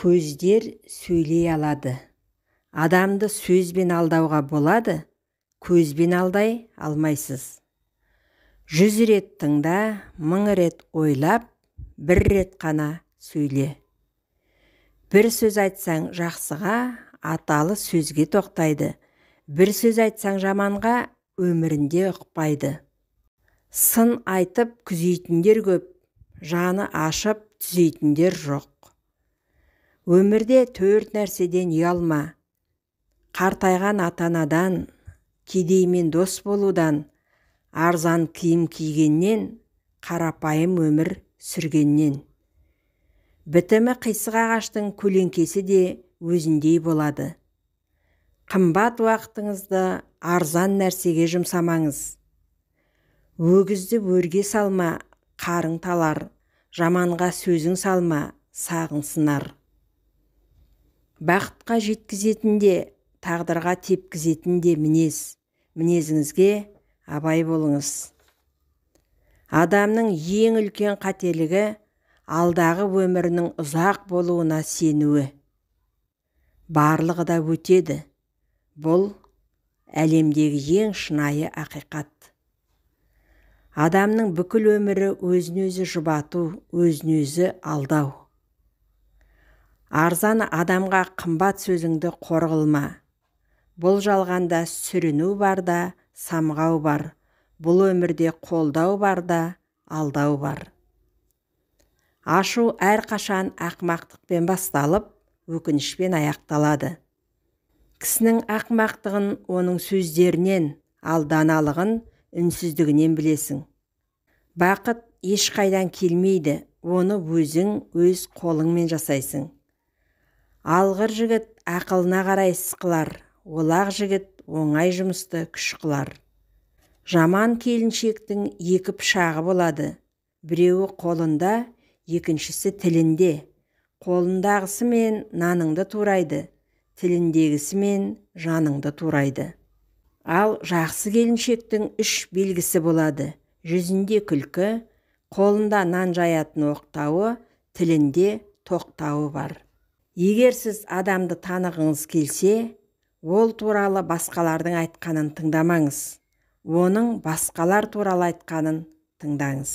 Көздер сөйлей алады. Адамды сөзбен алдауға болады, көзбен алдай алмайсыз. 100 рет тыңда, 1000 рет ойлап, бір рет қана сөйле. Бір сөз айтсаң жақсыға, аталы сөзге тоқтайды. Бір сөз айтсаң жаманға, өмірінде ұқпайды. Сын айтып күзейтіндер көп, жаны ашып түзейтіндер жоқ. Өмірде 4 нәрседен ұялма. Қартайған ата-анадан, кедеймен дос болудан, арзан киім кигеннен, қарапайым өмір сүргеннен. Бітімі қисық ағаштың көлеңкесі де өзіндей болады. Қымбат уақытыңызды арзан нәрсеге жұмсамаңыз. Өгізді өрге салма, қарың талар, жаманға сөзің салма, сағың сынар. Бақытқа жеткізетін де, тағдырға тепкізетін де мінез. Мінезіңізге абай болыңыз. Адамның ең үлкен қателігі алдағы өмірінің ұзақ болуына сенуі. Барлығы да өтеді. Бұл әлемдегі ең шынайы ақиқат. Адамның бүкіл өмірі өзін-өзі жұбату, өзін-өзі алдау. Арзан адамға қымбат сөзіңді қор қылма. Бұл жалғанда сүріну бар да, самғау бар. Бұл өмірде қолдау бар да, алдау бар. Ашу әрқашан ақмақтықпен басталып, өкінішпен аяқталады. Кісінің ақмақтығын оның сөздерінен, ал даналығын үнсіздігінен білесің. Бақыт ешқайдан келмейді, оны өзің өз қолыңмен жасайсың. Алғыр жігіт ақылына қарай іс қылар, олақ жігіт оңай жұмысты күш қылар. Жаман келіншектің 2 пышағы болады, біреуі қолында, екіншісі тілінде. Қолындағысымен наныңды турайды, тіліндегісімен жаныңды турайды. Ал жақсы келіншектің 3 белгісі болады. Жүзінде күлкі, қолында нан жаятын оқтауы, тілінде тоқтауы бар. Егер сіз адамды танығыңыз келсе, ол туралы басқалардың айтқанын тыңдамаңыз. Оның басқалар туралы айтқанын тыңдаңыз.